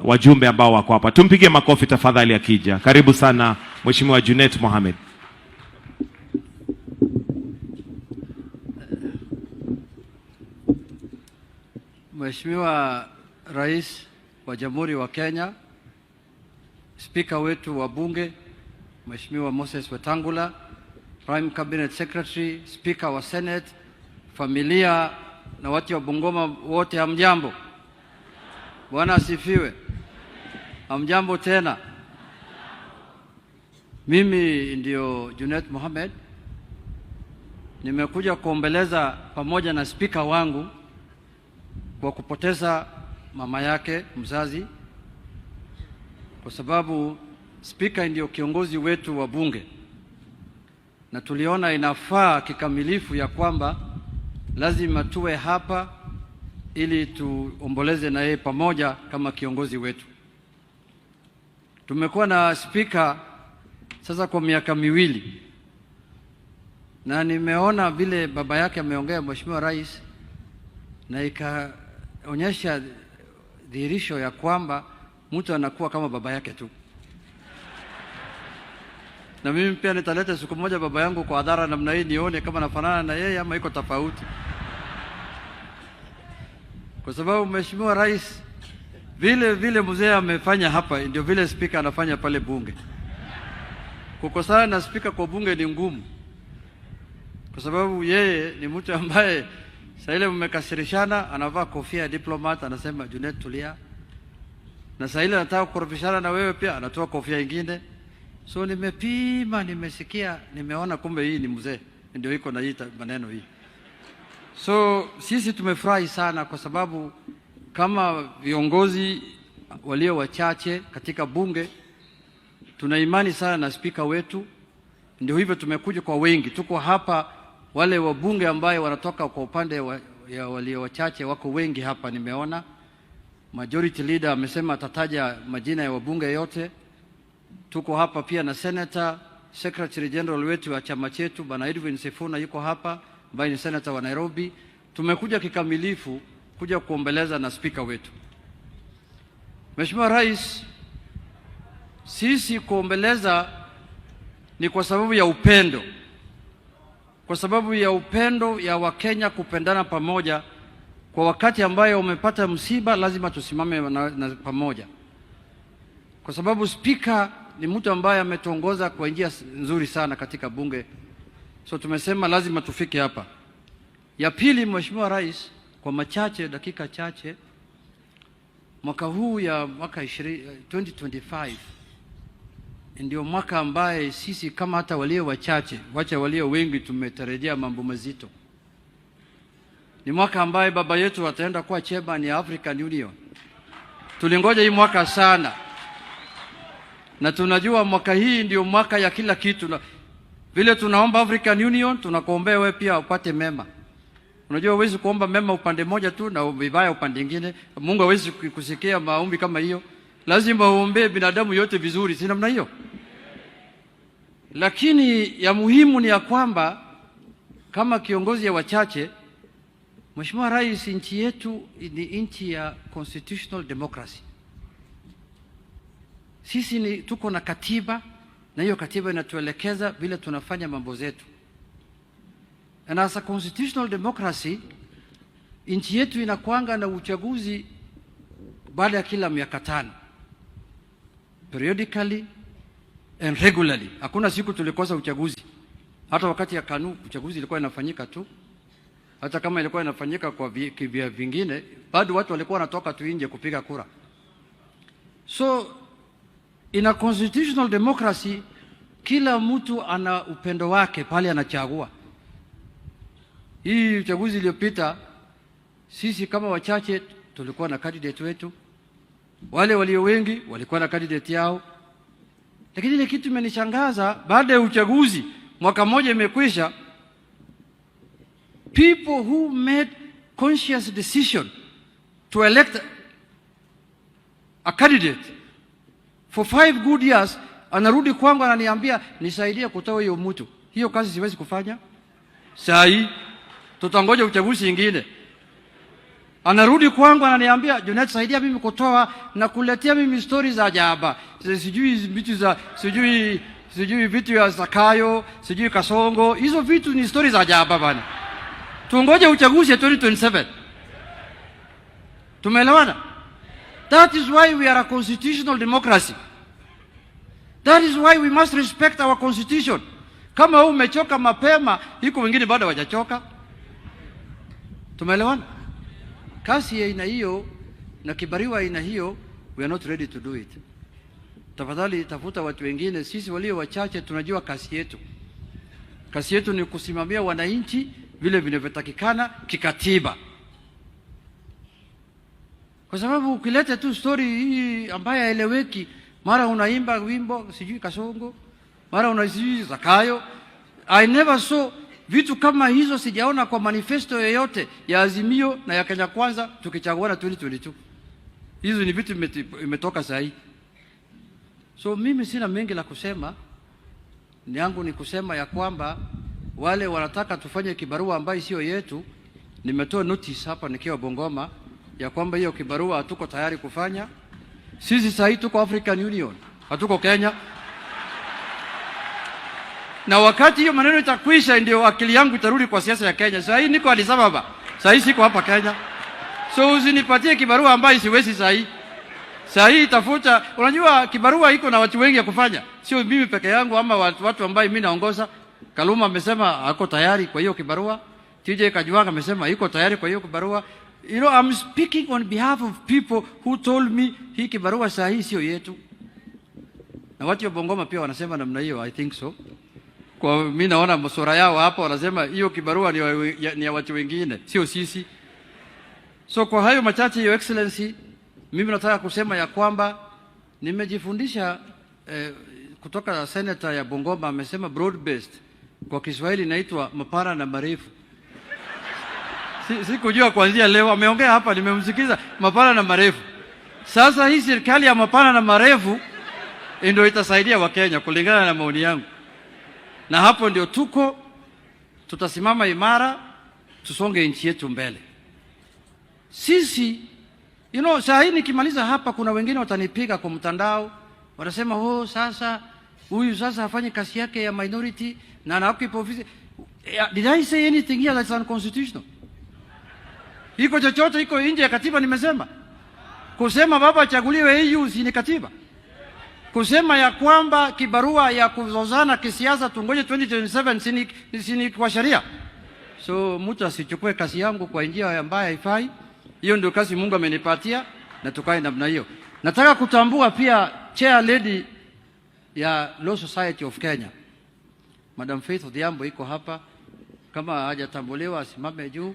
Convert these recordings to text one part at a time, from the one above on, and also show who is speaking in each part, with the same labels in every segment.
Speaker 1: Wajumbe ambao wako hapa. Tumpige makofi tafadhali akija. Karibu sana, Mheshimiwa Junet Mohamed.
Speaker 2: Mheshimiwa Rais wa Jamhuri wa Kenya, Spika wetu wa Bunge, Mheshimiwa Moses Wetangula, Prime Cabinet Secretary, Spika wa Senate, familia na watu wa Bungoma wote, hamjambo? Bwana asifiwe. Hamjambo tena. Mimi ndio Junet Mohamed, nimekuja kuombeleza pamoja na spika wangu kwa kupoteza mama yake mzazi, kwa sababu spika ndio kiongozi wetu wa bunge, na tuliona inafaa kikamilifu ya kwamba lazima tuwe hapa ili tuomboleze na yeye pamoja kama kiongozi wetu. Tumekuwa na spika sasa kwa miaka 2, na nimeona vile baba yake ameongea, Mheshimiwa Rais, na ikaonyesha dhihirisho ya kwamba mtu anakuwa kama baba yake tu. Na mimi pia nitaleta siku moja baba yangu kwa hadhara namna hii, nione kama nafanana na yeye ama iko tofauti, kwa sababu, Mheshimiwa Rais, vile vile mzee amefanya hapa ndio vile spika anafanya pale bunge. Kukosana na spika kwa bunge ni ngumu, kwa sababu yeye ni mtu ambaye saa ile mmekasirishana, anavaa kofia ya diplomat, anasema, "Junet, tulia," na saa ile anataka kukorofishana na wewe pia anatoa kofia ingine. So nimepima, nimesikia, nimeona kumbe hii ni mzee ndio iko na hii maneno hii. So sisi tumefurahi sana kwa sababu kama viongozi walio wachache katika bunge tuna imani sana na spika wetu, ndio hivyo tumekuja kwa wengi. Tuko hapa wale wabunge ambaye wanatoka kwa upande ya walio wachache wako wengi hapa, nimeona majority leader amesema atataja majina ya wabunge yote. Tuko hapa pia na senator, secretary general wetu wa chama chetu, Bwana Edwin Sifuna yuko hapa, ambaye ni senator wa Nairobi. Tumekuja kikamilifu kuja kuombeleza na spika wetu. Mheshimiwa Rais, sisi kuombeleza ni kwa sababu ya upendo, kwa sababu ya upendo ya Wakenya kupendana pamoja. Kwa wakati ambayo umepata msiba, lazima tusimame na pamoja, kwa sababu spika ni mtu ambaye ametuongoza kwa njia nzuri sana katika bunge, so tumesema lazima tufike hapa. Ya pili, Mheshimiwa Rais, kwa machache, dakika chache, mwaka huu ya mwaka 2025 ndio mwaka ambaye sisi kama hata walio wachache, wacha walio wengi, tumetarajia mambo mazito. Ni mwaka ambaye baba yetu ataenda kuwa chairman ya African Union. Tulingoja hii mwaka sana, na tunajua mwaka hii ndio mwaka ya kila kitu. Na vile tunaomba African Union, tunakuombea wewe pia upate mema. Unajua huwezi kuomba mema upande mmoja tu na vibaya upande mwingine. Mungu hawezi kusikia maombi kama hiyo. Lazima uombee binadamu yote vizuri, si namna hiyo? Lakini ya muhimu ni ya kwamba kama kiongozi ya wachache, Mheshimiwa Rais, nchi yetu ni nchi ya constitutional democracy. Sisi ni tuko na katiba na hiyo katiba inatuelekeza vile tunafanya mambo zetu. And as a constitutional democracy, nchi yetu inakuanga na uchaguzi baada ya kila miaka 5, periodically and regularly. Hakuna siku tulikosa uchaguzi. Hata wakati ya KANU uchaguzi ilikuwa inafanyika tu, hata kama ilikuwa inafanyika kwa kivya vingine, bado watu walikuwa wanatoka tu nje kupiga kura. So in a constitutional democracy, kila mtu ana upendo wake pale anachagua. Hii uchaguzi iliyopita, sisi kama wachache tulikuwa na candidate wetu, wale walio wengi walikuwa na candidate yao. Lakini ile kitu imenishangaza, baada ya uchaguzi mwaka mmoja imekwisha, people who made conscious decision to elect a candidate for 5 good years, anarudi kwangu ananiambia, "Nisaidie kutoa hiyo mtu." Hiyo kazi siwezi kufanya saa hii, tutangoja uchaguzi ingine. Anarudi kwangu ananiambia, "Junet, saidia mimi kutoa na kuletea mimi stori za jaba, sijui vitu za sijui vitu ya Zakayo, sijui Kasongo. Hizo vitu ni stori za jaba bana. Tungoje uchaguzi ya 2027. Tumeelewana? That is why we are a constitutional democracy. That is why we must respect our constitution. Kama wewe umechoka mapema, iko wengine bado hawajachoka. Tumeelewana? Kazi ya aina hiyo na kibarua aina hiyo, we are not ready to do it. Tafadhali tafuta watu wengine. Sisi walio wachache tunajua kazi yetu. Kazi yetu ni kusimamia wananchi vile vinavyotakikana kikatiba, kwa sababu ukileta tu story hii ambayo haeleweki, mara unaimba wimbo sijui Kasongo, mara una sijui Zakayo. I never saw vitu kama hizo, sijaona kwa manifesto yoyote ya Azimio na ya Kenya Kwanza tukichaguana 2022. Hizo ni vitu imetoka saa hii. So mimi sina mengi la kusema, ni yangu ni kusema ya kwamba wale wanataka tufanye kibarua ambayo sio yetu, nimetoa notice hapa nikiwa Bungoma ya kwamba hiyo kibarua hatuko tayari kufanya. Sisi saa hii tuko African Union, hatuko Kenya. Na wakati hiyo maneno itakwisha, ndio akili yangu itarudi kwa siasa ya Kenya. Saa hii niko Addis Ababa, saa hii siko hapa Kenya, so usinipatie kibarua ambayo siwezi saa hii. Saa hii tafuta, unajua kibarua iko na watu wengi ya kufanya, sio mimi peke yangu ama watu ambaye mimi naongoza. Kaluma amesema ako tayari kwa hiyo kibarua. TJ Kajwang amesema iko tayari kwa hiyo kibarua. I'm speaking on behalf of people who told me hii kibarua saa hii sio yetu. Na watu wa Bungoma pia wanasema namna hiyo, I think so. Kwa mimi naona masura yao hapa wanasema hiyo kibarua ni ya watu wengine, sio sisi. So kwa hayo machache, Your Excellency, mimi nataka kusema ya kwamba nimejifundisha kutoka senator ya Bungoma amesema broad based, kwa Kiswahili inaitwa mapana na marefu. Sikujua kuanzia leo ameongea hapa, nimemsikiza mapana na marefu. Sasa hii serikali ya mapana na marefu ndio itasaidia Wakenya kulingana na maoni yangu, na hapo ndio tuko, tutasimama imara, tusonge nchi yetu mbele. Sisi saa hii nikimaliza hapa, kuna wengine watanipiga kwa mtandao, watasema, "Oh, sasa huyu sasa hafanyi kazi yake ya minority na ana occupy ofisi." Yeah, did I say anything here that's unconstitutional? Iko chochote iko nje ya katiba nimesema? Kusema baba achaguliwe AU si ni katiba? Kusema ya kwamba kibarua ya kuzozana kisiasa tungoje 2027 si ni kwa sheria? So mtu asichukue kazi yangu kwa njia ambayo haifai. Hiyo ndio kazi Mungu amenipatia na tukae namna hiyo. Nataka kutambua pia chair lady ya Law Society of Kenya, Madam Faith Odhiambo iko hapa. Kama hajatambuliwa asimame juu.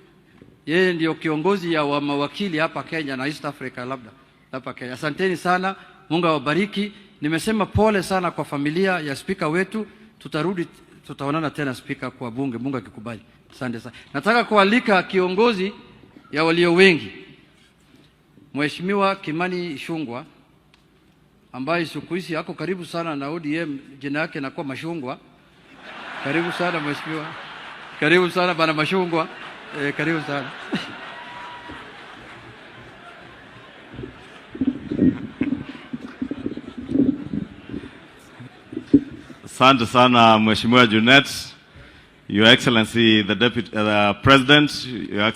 Speaker 2: Yeye ndio kiongozi ya wa mawakili hapa Kenya na East Africa labda hapa Kenya. Asanteni sana, Mungu awabariki. Nimesema pole sana kwa familia ya spika wetu. Tutarudi, tutaonana tena spika kwa bunge, Mungu akikubali. Asante sana. Nataka kualika kiongozi ya walio wengi, Mheshimiwa Kimani Ichung'wah ambaye siku hizi ako karibu sana na ODM, jina yake inakuwa Mashungwa. Karibu sana mheshimiwa, karibu sana bana Mashungwa. Karibu sana.
Speaker 3: Asante sana Mheshimiwa Junet, Your Excellency the Deputy the President, Your Excellency